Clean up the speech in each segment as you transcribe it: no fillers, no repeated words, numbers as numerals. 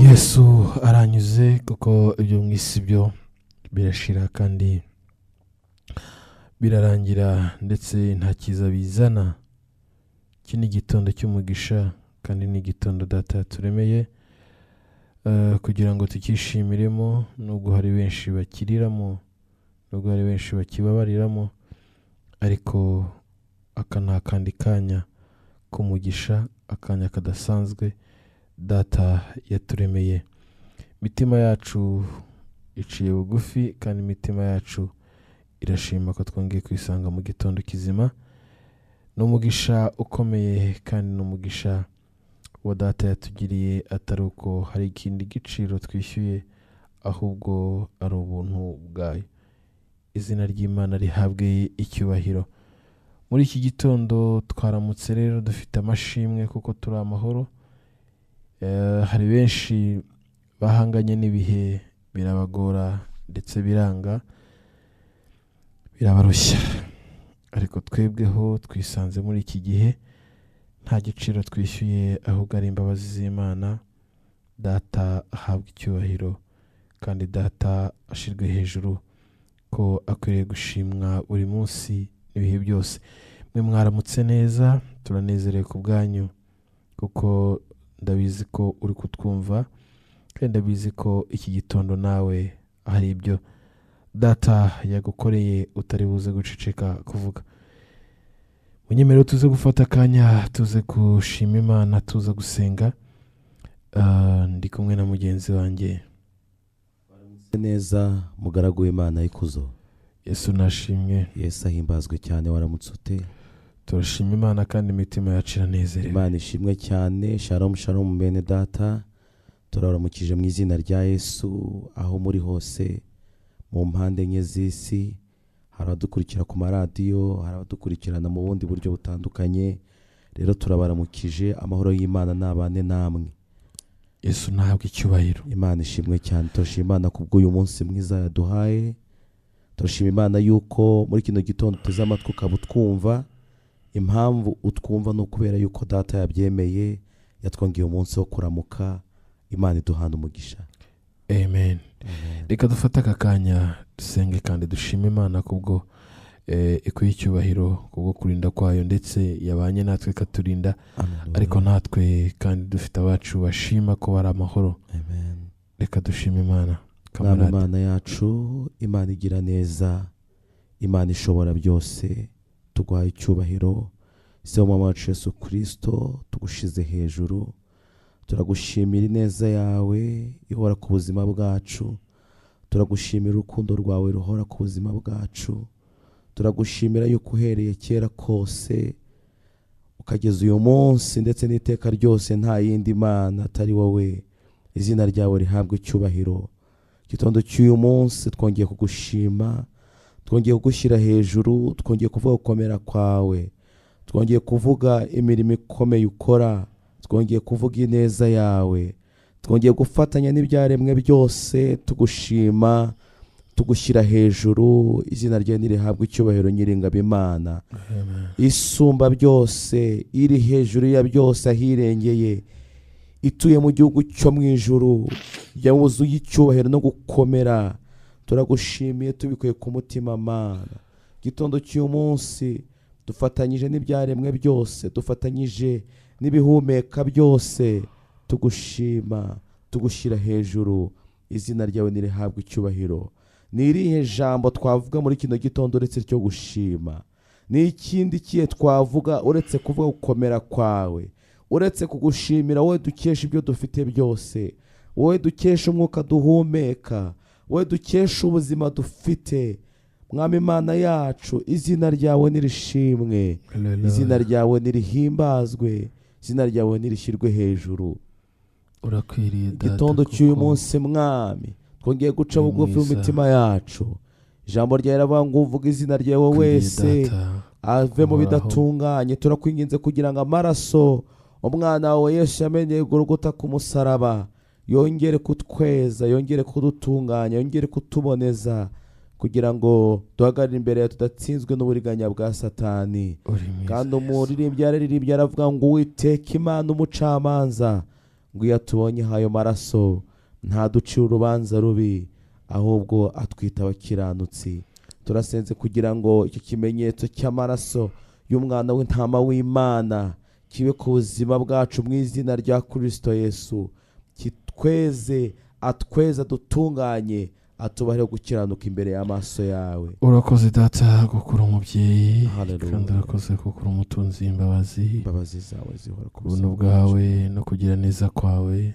Yesu aranyuze, kuko ibyo mu isi byo birashira kandi birarangira, ndetse nta cyiza bizana. Iki ni igitondo cy'umugisha kandi ni igitondo Data yaturemeye kugira ngo tukishimiremo, nubwo hari benshi bakiriramo, nubwo hari benshi bakibabariramo, ariko aka ni akandi kanya k'umugisha, akanya kadasanzwe Data yaturemeye. Imitima yacu iciye bugufi kandi imitima yacu irashima ko twongeye kwisanga mu gitondo kizima. Ni umugisha ukomeye kandi ni umugisha wa Data yatugiriye, atari uko hari ikindi giciro twishyuye, ahubwo ari ubuntu bwayo. Izina ry'Imana rihabwe icyubahiro. Muri iki gitondo twaramutse rero dufite amashimwe kuko turi amahoro. Hari benshi bahanganye n'ibihe birabagora ndetse biranga birabarushya, ariko twebweho twisanze muri iki gihe nta giciro twishyuye, ahubwo ari imbabazi z'Imana. Data ahabwa icyubahiro kandi Data ashyirwe hejuru, ko akwiriye gushimwa buri munsi n'ibihe byose. Mwe mwaramutse neza, turanezerewe ku bwanyu, kuko ndabizi ko uri kutwumva kandi ndabizi ko iki gitondo nawe hari ibyo Data yagukoreye utari buze guceceka kuvuga. Munyemerere tuze gufata akanya tuze gushima Imana, tuze gusenga. Ndi kumwe na mugenzi wanjye. Neza, mugaragu w'Imana y'ikuzo. Yesu nashimwe. Yesu ahimbazwe cyane. Waramutse ute? Turashima Imana kandi imitima yacu iranezerewe. Imana ishimwe cyane. Shalom shalom bene Data, turaramukije mu izina rya Yesu aho muri hose mu mpande enye z'isi. Hari abadukurikira ku maradiyo, hari abadukurikirana mu bundi buryo butandukanye. Rero turabaramukije, amahoro y'Imana nabane namwe. Yesu ntabwo icyubahiro. Imana ishimwe cyane. Turashima Imana kubw'uyu munsi mwiza yaduhaye. Turashima Imana yuko muri kino gitondo uteze amatwi ukaba utwumva. Impamvu utwumva ni ukubera yuko Data yabyemeye, yatwongeye umunsi wo kuramuka. Imana iduhana umugisha. Amen. Reka dufate aka kanya dusenge kandi dushime Imana kubwo ikwiye icyubahiro, kubwo kurinda kwayo, ndetse yabanye natwe ikaturinda, ariko natwe kandi dufite abacu bashima ko bari amahoro. Reka dushime Imana. Mwami Imana yacu, Imana igira neza, Imana ishobora byose, tuguhaye icyubahiro. Se w'Umwami wacu Yesu Kristo, tugushize hejuru, turagushimira ineza yawe ihora ku buzima bwacu, turagushimira urukundo rwawe ruhora ku buzima bwacu, turagushimira yuko uhereye kera kose ukageza uyu munsi ndetse n'iteka ryose nta yindi Mana atari wowe. Izina ryawe rihabwe icyubahiro. Igitondo cy'uyu munsi twongeye kugushima, twongeye kugushyira hejuru, twongeye kuvuga gukomera kwawe, twongeye kuvuga imirimo ikomeye ukora, twongeye kuvuga ineza yawe, twongeye gufatanya n'ibyaremwe byose tugushima, tugushyira hejuru. Izina ryawe nirihabwe icyubahiro, Nyiringabo Imana isumba byose, iri hejuru ya byose ahirengeye, ituye mu gihugu cyo mu ijuru, yabuzuye icyubahiro no gukomera. Turagushimiye tubikuye ku mutima Mana. Igitondo cy'uyu munsi dufatanyije n'ibyaremwe byose, dufatanyije n'ibihumeka byose, tugushima, tugushyira hejuru. Izina ryawe nirihabwe icyubahiro. Ni irihe jambo twavuga muri kino gitondo uretse ryo gushima? Ni ikindi kihe twavuga uretse kuvuga gukomera kwawe, uretse kugushimira wowe dukesha ibyo dufite byose, wowe dukesha umwuka duhumeka, wowe dukesha ubuzima dufite? Mwami Imana yacu, izina ryawe nirishimwe, izina ryawe nirihimbazwe, izina ryawe nirishyirwe hejuru. Urakwiriye Data. Igitondo cy'uyu munsi Mwami, twongeye guca bugufi mu mitima yacu. Ijambo ryawe riravuga ngo uvuge izina ryawe wese ave mu bidatunganye. Turakwinginze kugira ngo amaraso umwana wawe Yesu yamenye Golgotha ku musaraba yongere kutweza, yongere kudutunganya, yongere kutuboneza, kugira ngo duhagarare imbere yawe tudatsinzwe n'uburiganya bwa Satani. Kandi umuririmbyi yararirimbye aravuga ngo Uwiteka Imana umucamanza, Ngo iyo atubonyeho ayo maraso ntaducire urubanza rubi, ahubwo atwita abakiranutsi. Turasenze kugira ngo icyo kimenyetso cy'amaraso y'umwana w'intama w'Imana kibe ku buzima bwacu mu izina rya Kristo Yesu, kitweze, atweze, dutunganye, atubahe gukiranuka imbere y'amaso yawe. Urakoze Data kuko uri umubyeyi, Hallelujah. kandi urakoze kuko uri umutunzi w'imbabazi. Imbabazi zawe zihora ku Ubuntu buzima bwawe no kugira neza kwawe,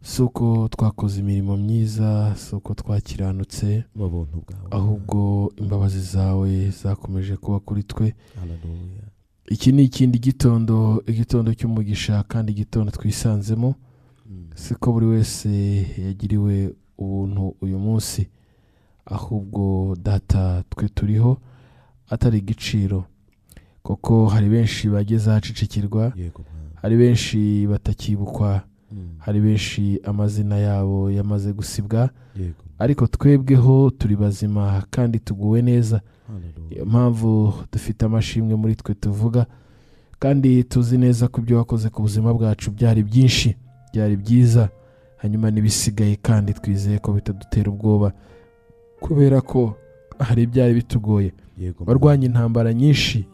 si uko twakoze imirimo myiza, si uko twakiranutse, Mu buntu bwawe, ahubwo imbabazi zawe zakomeje kuba kuri twe. Hallelujah. Iki ni ikindi gitondo, igitondo cy'umugisha kandi igitondo twisanzemo. Siko buri wese yagiriwe ubuntu uyu munsi, ahubwo Data twe turiho atari igiciro, kuko hari benshi bageze ahacicikirwa, Yego Mwami. hari benshi batakibukwa, hari benshi amazina yabo yamaze gusibwa, ariko twebweho turi bazima kandi tuguwe neza. Hallelujah. Niyo mpamvu dufite amashimwe muri twe tuvuga, kandi tuzi neza ko ibyo wakoze ku buzima bwacu byari byinshi, byari byiza, hanyuma n'ibisigaye kandi twizeye ko bitadutera ubwoba, kubera ko hari ibyari bitugoye. Yego Mwami. Warwanye intambara nyinshi,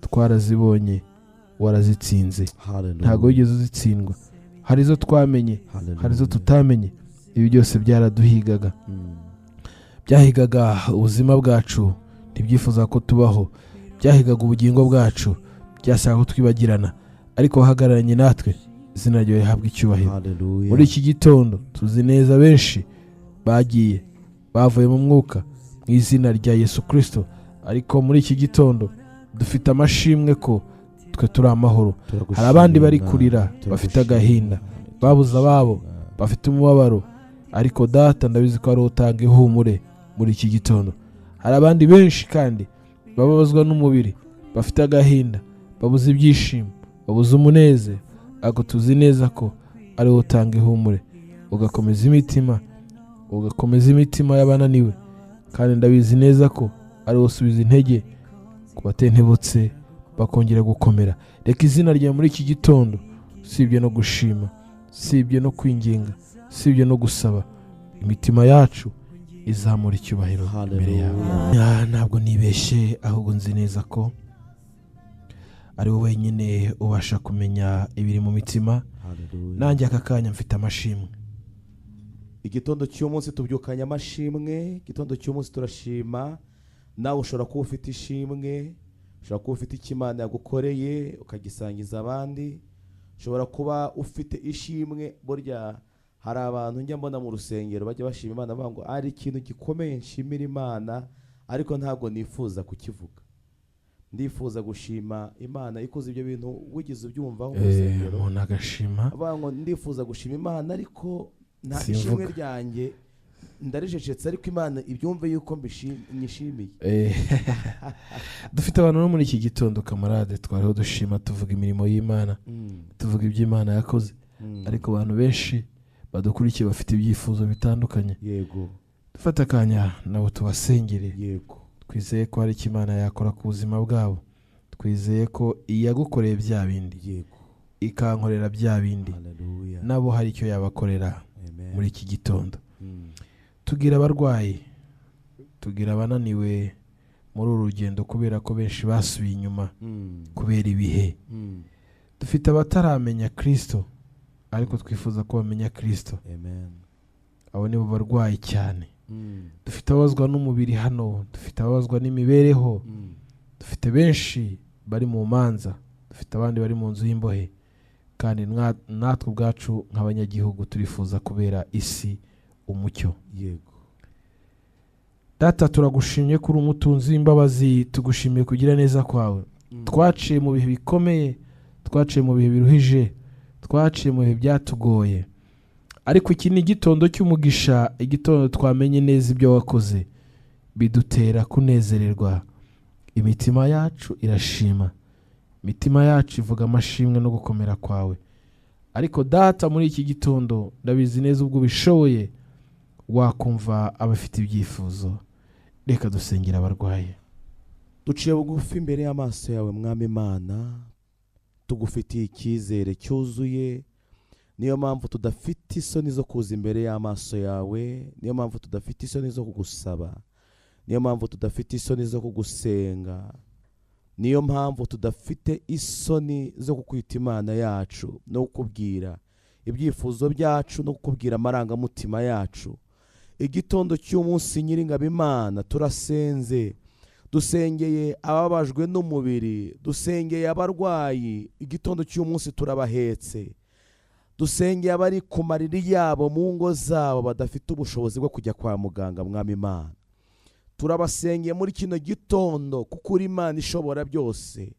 twarazibonye, warazitsinze. Hallelujah. Ntabwo wigeze uzitsindwa. Hari izo twamenye, Hallelujah. hari izo tutamenye. Ibi byose byaraduhigaga, byahigaga ubuzima bwacu, ntibyifuza ko tubaho, byahigaga ubugingo bwacu, byashaka ko twibagirana, ariko wahagararanye natwe. Izina ryawe rihabwe icyubahiro. Hallelujah. Muri iki gitondo tuzi neza benshi bagiye bavuye mu mwuka mu izina rya Yesu Kristo, ariko muri iki gitondo dufite amashimwe ko twe turi amahoro. Turagushimira, Hari abandi bari kurira, turagushimira, bafite agahinda, babuze ababo, bafite umubabaro, ariko Data ndabizi ko ari wowe utanga ihumure muri iki gitondo. Hari abandi benshi kandi bababazwa n'umubiri, bafite agahinda, babuze ibyishimo, babuze umunezero, ariko tuzi neza ko ari wowe utanga ihumure, ugakomeza imitima, ugakomeza imitima y'abananiwe, kandi ndabizi neza ko ari wowe usubiza intege ku batentebutse bakongera gukomera. Reka izina ryawe muri iki gitondo, usibye no gushima, usibye no kwinginga, usibye no gusaba, imitima yacu izamura icyubahiro imbere yawe. Hallelujah. Ntabwo nibeshye, ahubwo nzi neza ko ari wowe wenyine ubasha kumenya ibiri mu mitima. Hallelujah. Nanjye aka kanya mfite amashimwe. Igitondo cy'umunsi tubyukanye amashimwe, igitondo cy'umunsi turashima. Nawe ushobora kuba ufite ishimwe, ushobora kuba ufite icyo Imana yagukoreye ukagisangiza abandi, ushobora kuba ufite ishimwe. Burya hari abantu njya mbona mu rusengero bajya bashima Imana bavuga ngo ari ikintu gikomeye nshimira Imana, ariko ntabwo nifuza kukivuga, ndifuza gushima Imana ikoze ibyo bintu. Wigeze ubyumvaho mu rusengero? Umuntu agashima, Avuga ngo ndifuza gushima Imana, ariko nta Simvuga. ishimwe ryanjye ndarijecetse, ariko Imana ibyumve yuko nyishimiye. Dufite abantu no muri iki gitondo kamarade, twariho dushima, tuvuga imirimo y'Imana, tuvuga ibyo Imana yakoze, ariko abantu benshi badukurikiye bafite ibyifuzo bitandukanye. Dufate akanya nabo tubasengere. Twizeye ko hari icyo Imana yakora ku buzima bwabo, twizeye ko iyagukoreye bya bindi, ikankorera bya bindi, Hallelujah. nabo hari icyo yabakorera Amen. muri iki gitondo. Tugira abarwayi, tugira abananiwe muri uru rugendo kubera ko benshi basubiye inyuma kubera ibihe. Dufite abataramenya Kristo, ariko twifuza ko bamenya Kristo. Amen. Abo nibo barwayi cyane. Dufite ababazwa n'umubiri hano, dufite ababazwa n'imibereho, dufite benshi bari mu manza, dufite abandi bari mu nzu y'imbohe, kandi natwe ubwacu nk'abanyagihugu turifuza kubera isi umucyo. Data, turagushimye kuri umutunzi w'imbabazi, tugushimiye kugira neza kwawe. Twaciye mu bihe bikomeye, twaciye mu bihe biruhije, twaciye mu bihe byatugoye, ariko iki ni igitondo cy'umugisha, igitondo twamenye neza ibyo wakoze, bidutera kunezererwa. Imitima yacu irashima, imitima yacu ivuga amashimwe no gukomera kwawe. Ariko Data, muri iki gitondo ndabizi neza ubwo ubishoboye wakumva abafite ibyifuzo. Reka dusengera abarwayi. Duciye bugufi imbere y'amaso yawe Mwami Imana, tugufitiye icyizere cyuzuye. Niyo mpamvu tudafite isoni zo kuza imbere y'amaso yawe, niyo mpamvu tudafite isoni zo kugusaba, niyo mpamvu tudafite isoni zo kugusenga, niyo mpamvu tudafite isoni zo kukwita Imana yacu no kukubwira ibyifuzo byacu no kukubwira amarangamutima yacu. Igitondo cy'umunsi Nyiringabo Imana turasenze, dusengeye ababajwe n'umubiri, dusengeye abarwayi. Igitondo cy'umunsi turabahetse, dusengeye abari ku mariri yabo mu ngo zabo badafite ubushobozi bwo kujya kwa muganga. Mwami Imana, turabasengeye muri kino gitondo, kuko uri Imana ishobora byose.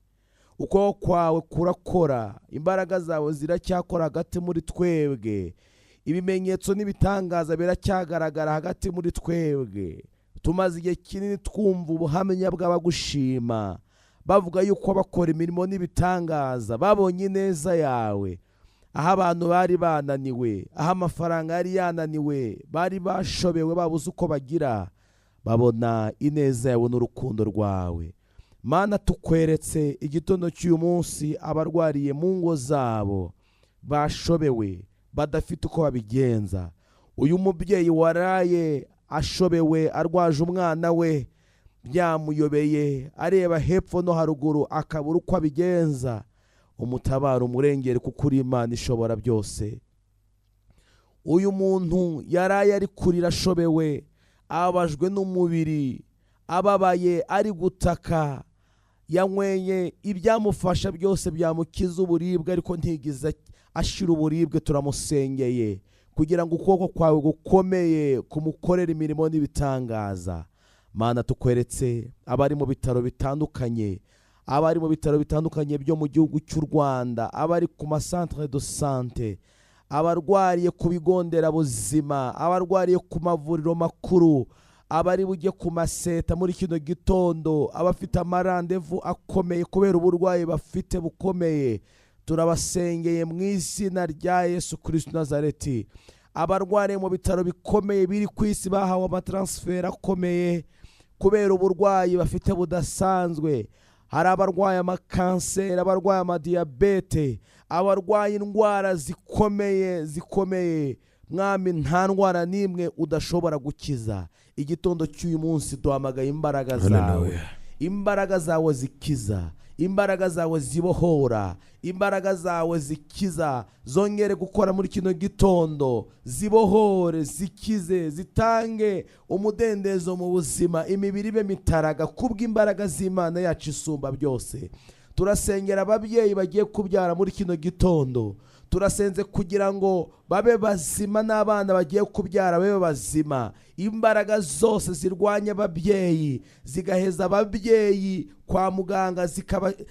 Ukuboko kwawe kurakora, imbaraga zawe ziracyakora hagati muri twebwe, ibimenyetso n'ibitangaza biracyagaragara hagati muri twebwe. Tumaze igihe kinini twumva ubuhamya bw'abagushima bavuga yuko bakora imirimo n'ibitangaza, babonye ineza yawe. Aho abantu bari bananiwe, aho amafaranga yari yananiwe, bari bashobewe, babuze uko bagira, babona ineza yawe n'urukundo rwawe. Mana, tukweretse igitondo cy'uyu munsi abarwariye mu ngo zabo bashobewe, badafite uko babigenza. Uyu mubyeyi waraye ashobewe, arwaje umwana we, byamuyobeye, areba hepfo no haruguru akabura uko abigenza, umutabara umurengere, kuko uri Imana ishobora byose. Uyu muntu yaraye ari kurira ashobewe, ababajwe n'umubiri, ababaye, ari gutaka, yanyweye ibyamufasha byose byamukiza uburibwe, ariko ntigize ashira uburibwe. Turamusengeye kugira ngo ukuboko kwawe gukomeye kumukorera imirimo n'ibitangaza. Mana, tukweretse abari mu bitaro bitandukanye, abari mu bitaro bitandukanye byo mu gihugu cy'u Rwanda, abari ku masantere de sante, abarwariye ku bigo nderabuzima, abarwariye ku mavuriro makuru, abari bujye ku maseta muri kino gitondo, abafite amarandevu akomeye kubera uburwayi bafite bukomeye, turabasengeye mu izina rya Yesu Kristo Nazareti. Abarwariye mu bitaro bikomeye biri ku isi bahawe amatransfert akomeye kubera uburwayi bafite budasanzwe. Hari abarwaye amakanseri, abarwaye amadiyabete, abarwaye indwara zikomeye zikomeye. Mwami, nta ndwara n'imwe udashobora gukiza. Igitondo cy'uyu munsi duhamagaye imbaraga zawe, imbaraga zawe zikiza, imbaraga zawe zibohora, imbaraga zawe zikiza zongere gukora muri kino gitondo, zibohore, zikize, zitange umudendezo mu buzima, imibiri ibe mitaraga kubw'imbaraga z'Imana yacu isumba byose. Turasengera ababyeyi bagiye kubyara muri kino gitondo, turasenze kugira ngo babe bazima n'abana bagiye kubyara babe bazima. Imbaraga zose zirwanya ababyeyi zigaheza ababyeyi kwa muganga,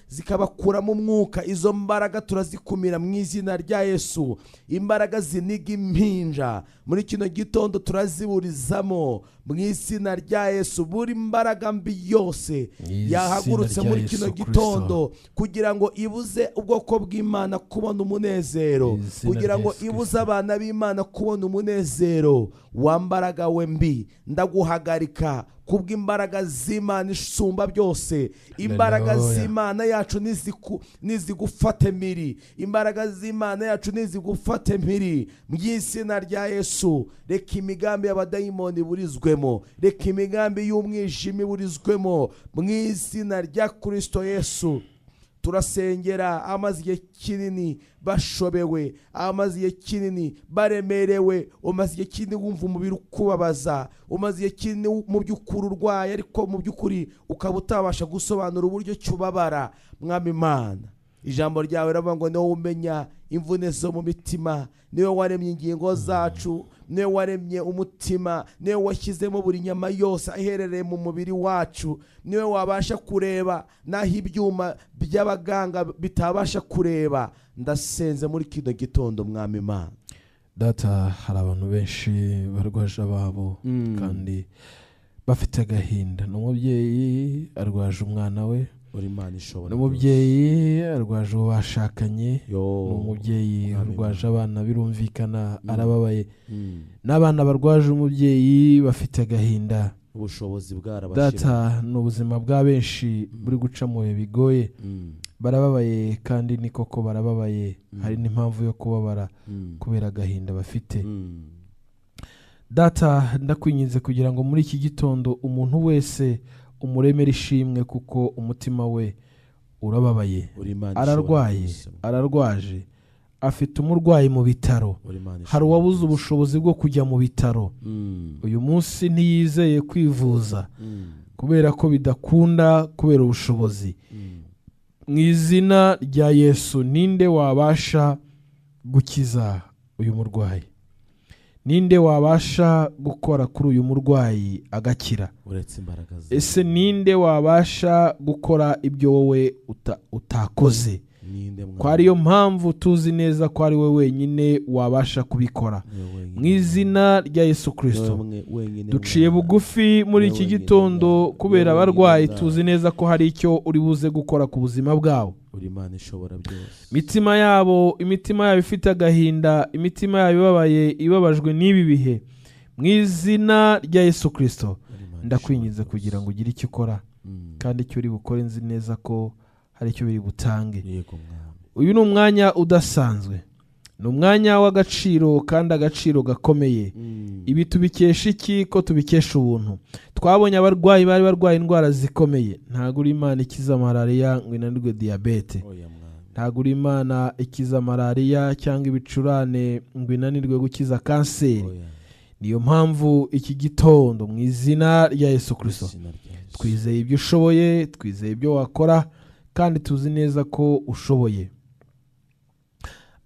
zikabakuramo umwuka, izo mbaraga turazikumira mu izina rya Yesu. Imbaraga ziniga impinja muri kino gitondo turaziburizamo mu izina rya Yesu. Buri mbaraga mbi yose yahagurutse muri kino gitondo kugira ngo ibuze ubwoko bw'Imana kubona umunezero, kugira ngo ibuze abana b'Imana kubona umunezero, wa mbaraga we mbi ndaguhagarika kubw'imbaraga z'Imana isumba byose. Imbaraga z'Imana yacu nizigufate mpiri, imbaraga z'Imana yacu nizigufate mpiri mu izina rya Yesu. Reka imigambi y'abadayimoni iburizwemo, reka imigambi y'umwijima iburizwemo mu izina rya Kristo Yesu. Turasengera amaze igihe kinini bashobewe, amaze igihe kinini baremerewe, umaze igihe kinini wumva umubiri ukubabaza, umaze igihe kinini mu by'ukuri urwaye, ariko mu by'ukuri ukaba utabasha gusobanura uburyo cyubabara. Mwami Imana, ijambo ryawe riravuga ngo niwowe umenya imvune zo mu mitima, niwe waremye ingingo zacu, niwe waremye umutima, niwe washyizemo buri nyama yose aherereye mu mubiri wacu, niwe wabasha kureba n'aho ibyuma by'abaganga bitabasha kureba. Ndasenze muri kino gitondo Mwami Imana. Data, hari abantu benshi barwaje ababo kandi bafite agahinda. Ni umubyeyi arwaje umwana we, ni umubyeyi arwaje uwo bashakanye, ni umubyeyi arwaje abana, birumvikana arababaye. N'abana barwaje umubyeyi bafite agahinda, ubushobozi bwarabashira. Data, ni ubuzima bwa benshi buri guca mu bihe bigoye. Barababaye kandi ni koko barababaye, hari n'impamvu yo kubabara kubera agahinda bafite. Data, ndakwinginze kugira ngo muri iki gitondo umuntu wese umuremere ishimwe, kuko umutima we urababaye, Uri Imana ishobora ararwaye, byose. ararwaje, afite umurwayi mu bitaro, Uri Imana hari ishobora uwabuze byose. ubushobozi bwo kujya mu bitaro. Uyu munsi ntiyizeye kwivuza kubera ko bidakunda kubera ubushobozi. Mu izina rya Yesu, ninde wabasha gukiza uyu murwayi? Ninde wabasha gukora kuri uyu murwayi agakira? Uretse imbaraga zawe. Ese ninde wabasha gukora ibyo wowe utakoze? Ninde Mwami? Ko ariyo mpamvu tuzi neza ko ari we wenyine wabasha kubikora. Niwe wenyine. Mu izina rya Yesu Kristo, Niwe wenyine duciye Mwami. bugufi muri Niwe iki wenyine gitondo Mwami. kubera Niwe wenyine abarwayi, Mwami. tuzi neza ko hari icyo uri buze gukora ku buzima bwabo. Uri Imana ishobora byose. Imitima yabo ifite agahinda, imitima yabo ibabaye, ibabajwe n'ibi bihe, mu izina rya Yesu Kristo, Uri Imana ndakwinginze ishobora kugira ngo byose. ugire icyo ukora, kandi icyo uri bukore nzi neza ko hari icyo biri butange. Yego Mwami. Uyu ni umwanya udasanzwe, ni umwanya w'agaciro kandi agaciro gakomeye. Ibi tubikesha iki? Ko tubikesha ubuntu. Twabonye abarwayi bari barwaye indwara zikomeye. Ntabwo uri Imana ikiza malariya ngo inanirwe diyabete. Oya Mwami. Ntabwo uri Imana ikiza malariya cyangwa ibicurane ngo inanirwe gukiza kanseri. Oya. Niyo mpamvu iki gitondo mu izina rya Yesu Kristo, Izina rya Yesu. twizeye ibyo ushoboye, twizeye ibyo wakora, kandi tuzi neza ko ushoboye.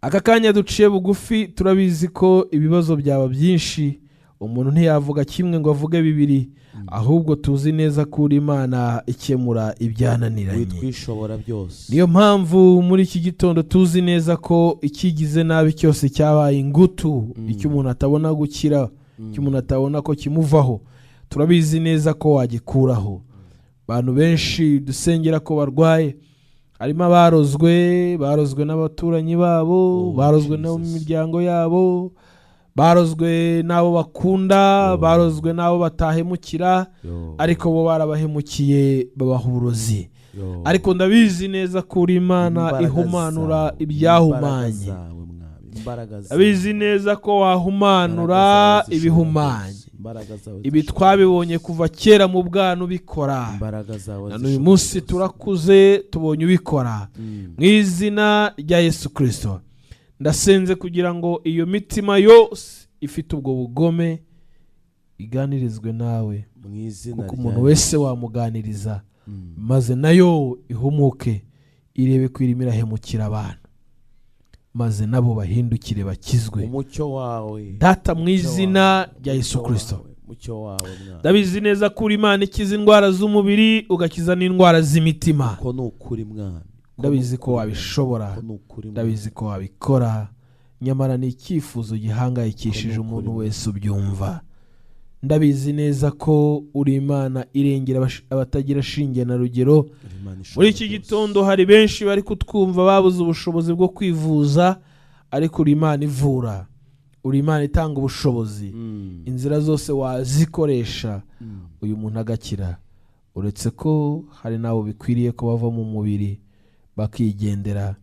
Aka kanya duciye bugufi, turabizi ko ibibazo byaba byinshi, umuntu ntiyavuga kimwe ngo avuge bibiri, ahubwo tuzi neza ko uri Imana ikemura ibyananiranye. Witwa ishobora byose. Niyo mpamvu muri iki gitondo tuzi neza ko ikigize nabi cyose cyabaye ingutu, icyo umuntu atabona gukira, icyo umuntu atabona ko kimuvaho, turabizi neza ko wagikuraho. Abantu benshi dusengera ko barwaye, harimo abarozwe, barozwe n'abaturanyi babo, Oh, barozwe no mu Jesus. miryango yabo, barozwe n'abo bakunda, Oh. barozwe n'abo batahemukira, Yo. ariko bo barabahemukiye babaha uburozi. Yo. Ariko ndabizi neza ko uri Imana Imbaraga ihumanura zawe, ibyahumanye. imbaraga zawe, Mwami, imbaraga zawe. Ndabizi neza ko wahumanura Imbaraga zawe zishobora ibihumanye. byose. Imbaraga zawe Ibi zishobora twabibonye byose. kuva kera mu bwana ubikora. Imbaraga zawe Na n'uyu zishobora munsi byose. turakuze tubonye ubikora. Mu izina rya Yesu Kristo, ndasenze kugira ngo iyo mitima yose ifite ubwo bugome iganirizwe nawe, Mu izina kuko rya umuntu Yesu. wese wamuganiriza, maze nayo ihumuke irebe ko irimo irahemukira abantu, maze nabo bahindukire bakizwe. Umucyo wawe. Data, mu Umucyo izina wawe, rya Yesu umucyo Kristo, wawe, umucyo wawe Mwami. ndabizi neza ko uri Imana ikiza indwara z'umubiri, ugakiza n'indwara z'imitima. Ko ni ukuri Mwami. Ko Ndabizi ni ko ukuri, wabishobora. Ko ni ukuri Mwami. Ndabizi ko wabikora, nyamara ni icyifuzo gihangayikishije Ko ni ukuri umuntu Mwami. wese ubyumva. Ndabizi neza ko uri Imana irengera abatagira shinge na rugero. Uri Imana ishobora Muri iki byose. gitondo hari benshi bari kutwumva babuze ubushobozi bwo kwivuza, ariko uri Imana ivura, uri Imana itanga ubushobozi. Inzira zose wazikoresha uyu muntu agakira, uretse ko hari n'abo bikwiriye ko bava mu mubiri bakigendera.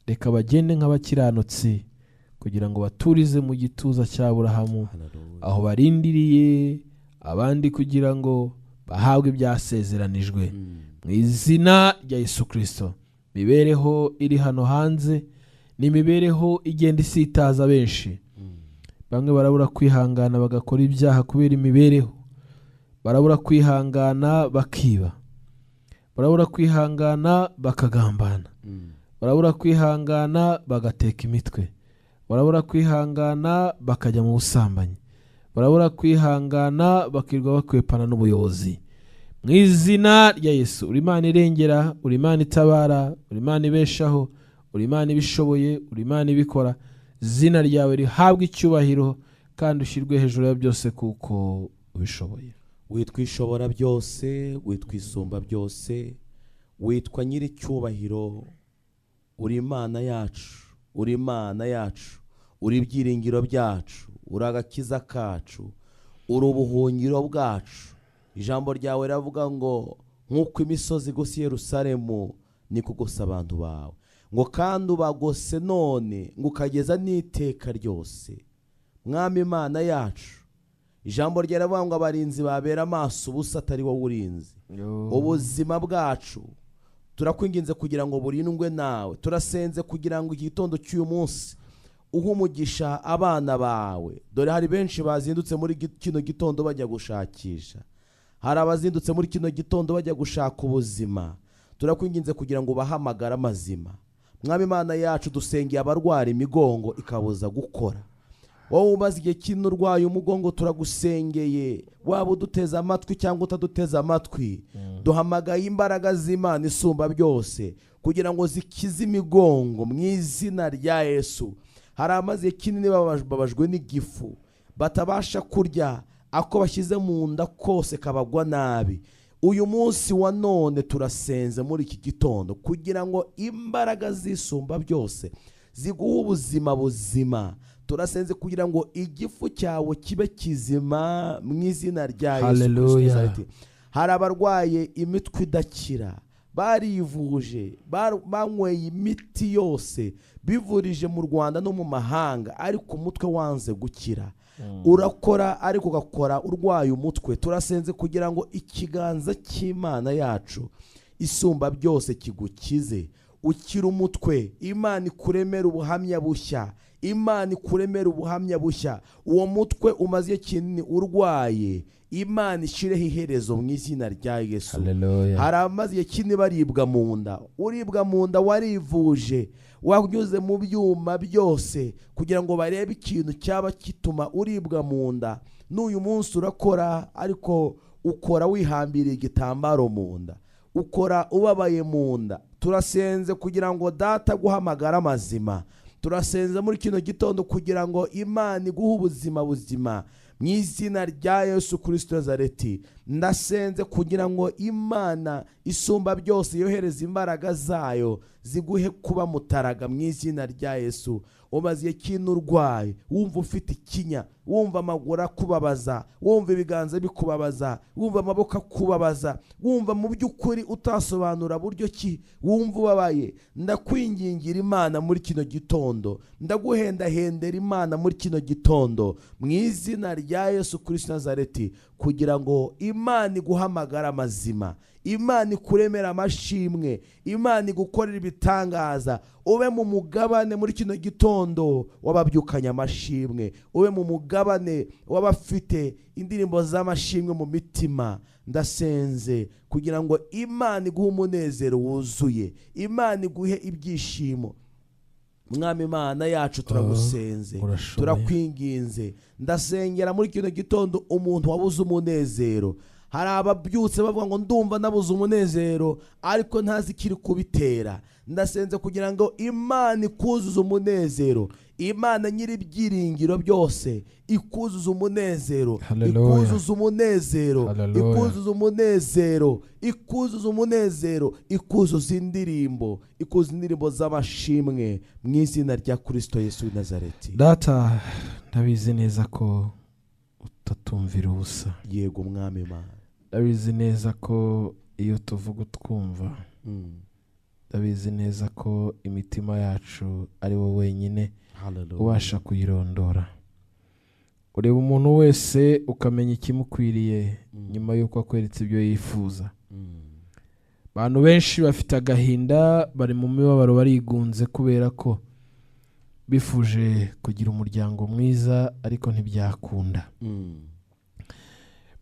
Reka bagende nk'abakiranutsi kugira ngo baturize mu gituza cya Aburahamu, Hallelujah. aho barindiriye abandi kugira ngo bahabwe ibyasezeranijwe. Mu izina rya Yesu Kristo, imibereho iri hano hanze ni imibereho igenda isitaza benshi. Bamwe barabura kwihangana bagakora ibyaha kubera imibereho, barabura kwihangana bakiba, barabura kwihangana bakagambana, barabura kwihangana bagateka imitwe, barabura kwihangana bakajya mu busambanyi, barabura kwihangana bakirwa bakwepana n'ubuyobozi. Mu izina rya Yesu, uri Imana irengera, uri Imana itabara, uri Imana ibeshaho, uri Imana ibishoboye, uri Imana ibikora. Izina ryawe rihabwe icyubahiro kandi ushyirwe hejuru ya byose kuko ubishoboye. Witwa ishobora byose, witwa isumba byose, witwa nyiricyubahiro, uri Imana yacu, uri Imana yacu, uri ibyiringiro byacu, uri agakiza kacu, uri ubuhungiro bwacu. Ijambo ryawe riravuga ngo nk'uko imisozi igose i Yerusalemu, Niko ugose abantu bawe, ngo kandi ubagose none ngo ukageza n'iteka ryose. Mwami Imana yacu, ijambo ryaravuga ngo abarinzi babera amaso ubusa atari wowe urinze. Ubuzima bwacu turakwinginze kugira ngo burindwe nawe. Turasenze kugira ngo igitondo cy'uyu munsi uhe umugisha abana bawe. Dore hari benshi bazindutse muri kino gitondo bajya gushakisha, hari abazindutse muri kino gitondo bajya gushaka ubuzima. Turakwinginze kugira ngo bahamagare amazima. Mwami Imana yacu, dusengeye abarwara imigongo ikabuza gukora. Wowe umaze igihe kinini urwaye umugongo, turagusengeye, waba uduteze amatwi cyangwa utaduteze amatwi, duhamagaye imbaraga z'Imana isumba byose kugira ngo zikize imigongo mu izina rya Yesu. Hari amaze kinini bababajwe n'igifu, batabasha kurya, ako bashyize mu nda kose kabagwa nabi. Uyu munsi wa none turasenze muri iki gitondo kugira ngo imbaraga zisumba byose ziguhe ubuzima buzima. Turasenze kugira ngo igifu cyawe kibe kizima mu izina rya Yesu Kristo. Hallelujah. Hari abarwaye imitwe idakira, barivuje, banyweye imiti yose, bivurije mu Rwanda no mu mahanga, ariko umutwe wanze gukira. Urakora ariko ugakora urwaye umutwe. Turasenze kugira ngo ikiganza cy'Imana yacu isumba byose kigukize, ukire umutwe. Imana ikuremera ubuhamya bushya, Imana ikuremera ubuhamya bushya. Uwo mutwe umaze igihe kinini urwaye, Imana ishireho iherezo mu izina rya Yesu. Hallelujah. Hari amaze igihe kinini baribwa mu nda, uribwa mu nda warivuje, wanyuze mu byuma byose kugira ngo barebe ikintu cyaba gituma uribwa mu nda. N'uyu munsi urakora ariko ukora wihambiriye igitambaro mu nda, ukora ubabaye mu nda. Turasenze kugira ngo Data guhamagara amazima. Turasenze muri kino gitondo kugira ngo Imana iguhe ubuzima buzima mu izina rya Yesu Kristo Nazareti. Ndasenze kugira ngo Imana isumba byose yohereze imbaraga zayo ziguhe kuba mutaraga mu izina rya Yesu. Umaze igihe kinini urwaye, wumva ufite ikinya, wumva amaguru akubabaza, wumva ibiganza bikubabaza, wumva amaboko akubabaza, wumva mu by'ukuri utasobanura buryo ki wumva ubabaye. Ndakwingingira Imana muri kino gitondo, ndaguhendahendera Imana muri kino gitondo mu izina rya Yesu Kristo Nazareti, kugira ngo Imana iguhamagara amazima, Imana ikuremera amashimwe, Imana igukorera ibitangaza. Ube mu mugabane muri kino gitondo w'ababyukanye amashimwe, ube mu mugabane w'abafite indirimbo z'amashimwe mu mitima. Ndasenze kugira ngo Imana iguhe umunezero wuzuye, Imana iguhe ibyishimo. Mwami Imana yacu, turagusenze, Urashoboye. turakwinginze. Ndasengera muri kino gitondo umuntu wabuze umunezero. Hari ababyutse bavuga ngo ndumva nabuze umunezero ariko ntazi ikiri kubitera. Ndasenze kugira ngo Imana ikuzuze umunezero, Imana nyiri ibyiringiro byose ikuzuze umunezero, Hallelujah. ikuzuze umunezero, Hallelujah. ikuzuze umunezero, ikuzuze umunezero, ikuzuze indirimbo, ikuzuze indirimbo z'amashimwe mu izina rya Kristo Yesu w'i Nazareti. Data, ndabizi neza ko utatumvira ubusa. Yego Mwami Imana. Ndabizi neza ko iyo tuvuga utwumva. Ndabizi neza ko imitima yacu ari wowe wenyine Hallelujah. ubasha kuyirondora. Ureba umuntu wese ukamenya ikimukwiriye nyuma y'uko akweretse ibyo yifuza. Abantu benshi bafite agahinda, bari mu mibabaro, barigunze kubera ko bifuje kugira umuryango mwiza ariko ntibyakunda.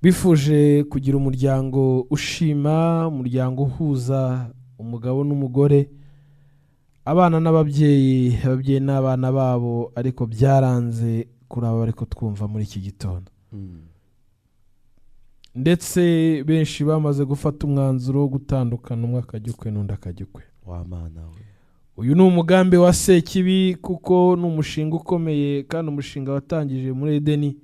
Bifuje kugira umuryango ushima, umuryango uhuza umugabo n'umugore, abana n'ababyeyi, ababyeyi n'abana babo, ariko byaranze kuri aba bari kutwumva muri iki gitondo. Ndetse benshi bamaze gufata umwanzuro wo gutandukana, umwe akajya ukwe n'undi akajya ukwe. Wa Mana we. Uyu ni umugambi wa Sekibi, kuko ni umushinga ukomeye kandi umushinga watangije muri Edeni,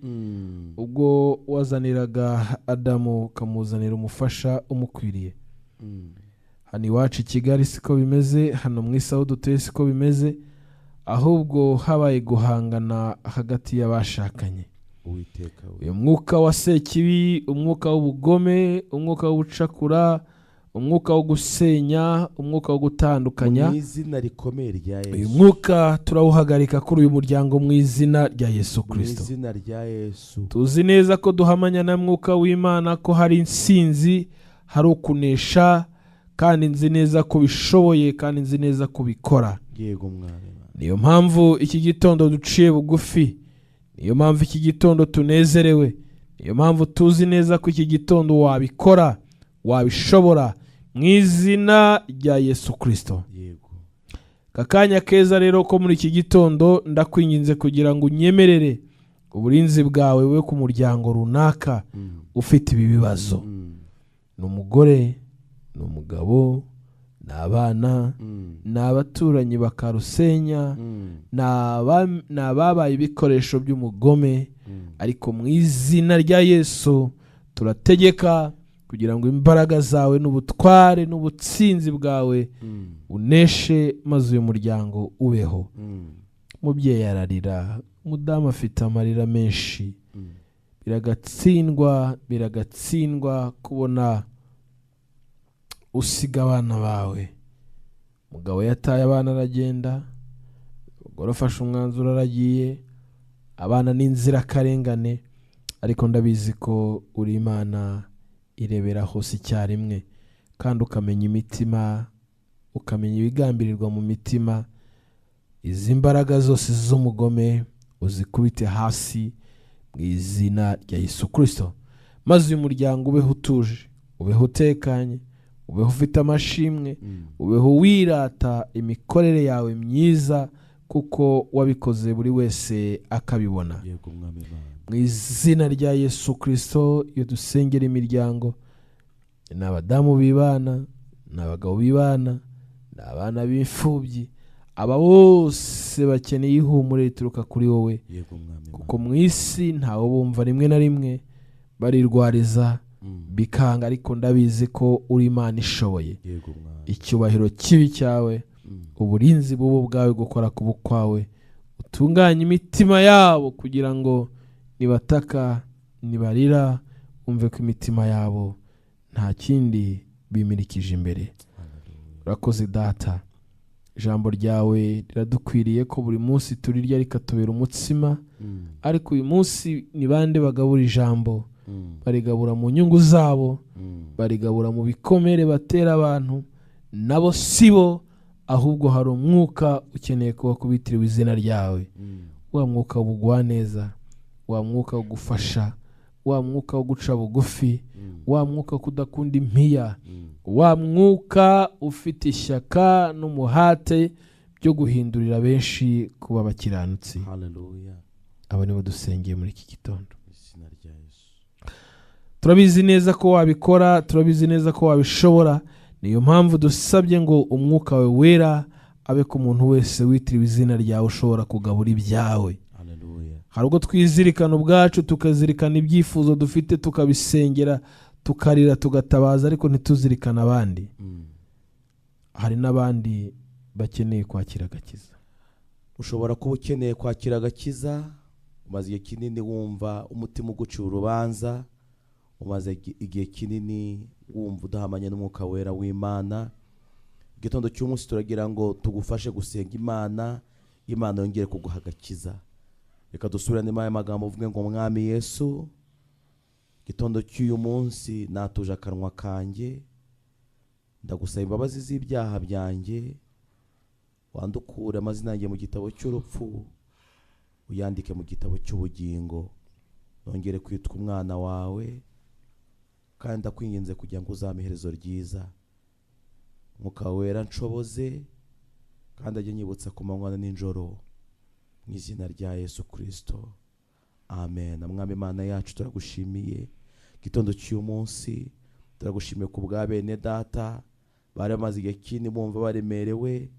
ubwo wazaniraga Adamu ukamuzanira umufasha umukwiriye. Hano iwacu i Kigali siko bimeze, hano mu isi aho dutuye siko bimeze, ahubwo habaye guhangana hagati y'abashakanye. Uwiteka we. Uyu mwuka wa Sekibi, umwuka w'ubugome, umwuka w'ubucakura, umwuka wo gusenya, umwuka wo gutandukanya, mu izina rikomeye rya uyu Yesu. mwuka turawuhagarika kuri uyu muryango mu izina rya Yesu Mu Kristo. izina rya Yesu. Tuzi neza ko duhamanya na mwuka w'Imana ko hari insinzi, hari ukunesha, kandi nzi neza ko bishoboye, kandi nzi neza ko bikora. Yego Mwami. Niyo mpamvu iki gitondo duciye bugufi, niyo mpamvu iki gitondo tunezerewe, niyo mpamvu tuzi neza ko iki gitondo wabikora, wabishobora mu izina rya Yesu Kristo. Yego. Aka kanya keza rero ko muri iki gitondo ndakwinginze kugira ngo unyemerere uburinzi bwawe bube ku muryango runaka ufite ibi bibazo. Ni umugore, ni umugabo, ni abana, ni abaturanyi bakarusenya, ni ababaye ibikoresho by'umugome, ariko mu izina rya Yesu turategeka kugira ngo imbaraga zawe n'ubutware n'ubutsinzi bwawe uneshe, maze uyu muryango ubeho. Umubyeyi ararira, umudamu afite amarira menshi. Biragatsindwa, biragatsindwa kubona usiga abana bawe. Umugabo yataye abana aragenda, umugore afashe umwanzuro aragiye, abana ni inzirakarengane, ariko ndabizi ko uri Imana irebera hose icyarimwe, kandi ukamenya imitima, ukamenya ibigambirirwa mu mitima. Izi mbaraga zose z'umugome uzikubite hasi mu izina rya Yesu Kristo, maze uyu muryango ubeho utuje, ubeho utekanye, ubeho ufite amashimwe, ubeho wirata imikorere yawe myiza, kuko wabikoze buri wese akabibona. Yego Mwami Imana. Mu izina rya Yesu Kristo, iyo dusengera imiryango, ni abadamu bibana, ni abagabo bibana, ni abana b'imfubyi, aba bose bakeneye ihumure rituruka kuri wowe. Yego Mwami Imana. Kuko mu isi ntawe bumva, rimwe na rimwe barirwariza bikanga, ariko ndabizi ko uri Imana ishoboye. Yego Mwami. Icyubahiro kibi cyawe, uburinzi bubu bwawe gukora ku bukwawe, utunganye imitima yabo kugira ngo nibataka, nibarira, umve ko imitima yabo nta kindi bimirikije imbere. Urakoze Data, ijambo ryawe riradukwiriye ko buri munsi turirya rikatubera umutsima, ariko uyu munsi ni bande bagabura ijambo? Barigabura mu nyungu zabo, barigabura mu bikomere batera abantu, nabo sibo, ahubwo hari umwuka ukeneye kuba kubitiriwe izina ryawe. Wa mwuka w'ubugwaneza, wa mwuka wo gufasha, wa mwuka wo guca bugufi, wa mwuka wo kudakunda impiya, wa mwuka ufite ishyaka n'umuhate byo guhindurira benshi kuba abakiranutsi. Haleluya. Abo nibo dusengeye muri iki gitondo. Izina rya Yesu. Turabizi neza ko wabikora, turabizi neza ko wabishobora. Niyo mpamvu dusabye ngo umwuka wawe wera abe ku muntu wese witiriwe izina ryawe ushobora kugabura ibyawe. Haleluya. Hari ubwo twizirikana ubwacu, tukazirikana ibyifuzo dufite, tukabisengera, tukarira, tugatabaza, ariko ntituzirikane abandi. Hari n'abandi bakeneye kwakira agakiza. Ushobora kuba ukeneye kwakira agakiza, umaze igihe kinini wumva umutima ugucira urubanza, umaze igihe kinini wumva udahamanye n'umwuka wera w'Imana. Igitondo cy'umunsi turagira ngo tugufashe gusenga Imana, Imana yongere kuguha agakiza. Reka dusubirane aya magambo uvuge ngo Mwami Yesu, igitondo cy'uyu munsi natuje akanwa kanjye, ndagusaba imbabazi z'ibyaha byanjye, wandukure amazina yanjye mu gitabo cy'urupfu, uyandike mu gitabo cy'ubugingo, nongere kwitwa umwana wawe, kandi ndakwinginze kugira ngo uzampe iherezo ryiza. Mwuka wera nshoboze, kandi ajye anyibutsa ku manywa na nijoro, mu izina rya Yesu Kristo, amen. Mwami Imana yacu, turagushimiye igitondo cy'uyu munsi, turagushimiye ku bwa bene data bari bamaze igihe kinini bumva baremerewe,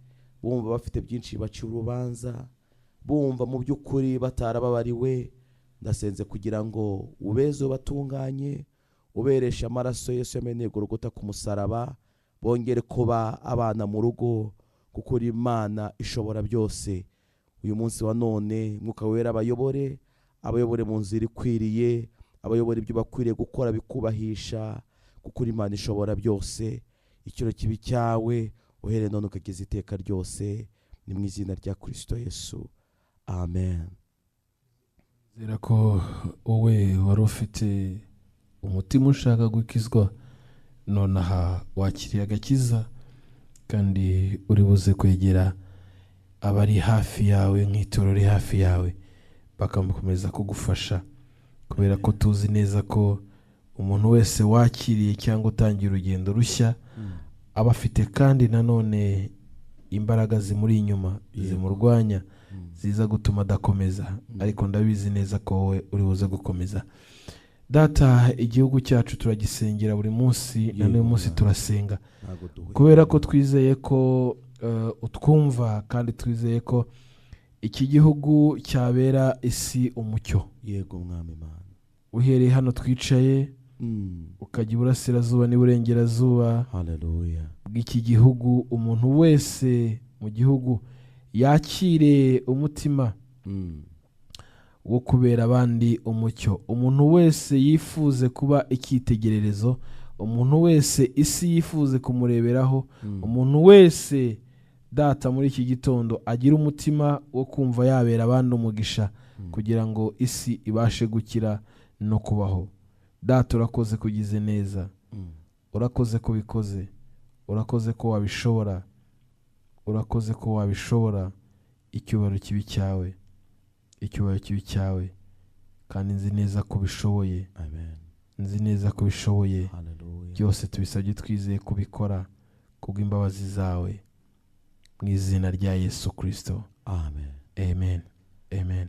bumva bafite byinshi baciye urubanza, bumva mu by'ukuri batarababariwe. Ndasenze kugira ngo ubeze ubatunganye, ubereshe amaraso Yesu yameneye Golgotha ku musaraba, bongere kuba abana mu rugo, kuko uri Imana ishobora byose. Uyu munsi wa none Mwuka wera abayobore, abayobore mu nzira ikwiriye, abayobore ibyo bakwiriye gukora bikubahisha, kuko uri Imana ishobora byose. Icyubahiro kibe cyawe uhereye none ukageza iteka ryose, ni mu izina rya Kristo Yesu, amen. Zera ko wowe wari ufite umutima ushaka gukizwa, nonaha wakiriye agakiza, kandi uri buze kwegera abari hafi yawe nk'itorero riri hafi yawe, bakamukomeza kugufasha, kubera ko tuzi neza ko umuntu wese wakiriye cyangwa utangiye urugendo rushya aba afite kandi nanone imbaraga zimuri inyuma zimurwanya, ziza gutuma adakomeza. Ariko ndabizi neza ko wowe uri buze gukomeza. Data, igihugu cyacu turagisengera buri munsi, na n'uyu munsi turasenga Ntabwo duhwema. kubera ko twizeye ko utwumva, kandi twizeye ko iki gihugu cyabera isi umucyo. Yego Mwami Imana. Uhereye hano twicaye, ukajya iburasirazuba n'iburengerazuba Haleluya. bw'iki gihugu, umuntu wese mu gihugu yakire umutima wo kubera abandi umucyo. Umuntu wese yifuze kuba icyitegererezo, umuntu wese isi yifuze kumureberaho, umuntu wese, Data, muri iki gitondo agira umutima wo kumva yabera abandi umugisha, kugira ngo isi ibashe gukira no kubaho. Data, urakoze kugize neza, urakoze ko ubikoze, urakoze ko wabishobora, urakoze ko wabishobora. Icyubahiro kibe cyawe, icyubahiro kibe cyawe, kandi nzi neza ko ubishoboye. Amen. Nzi neza ko ubishoboye. Haleluya. Byose tubisabye twizeye kubikora kubw'imbabazi zawe, mu izina rya Yesu Kristo. Amen. Amen, amen.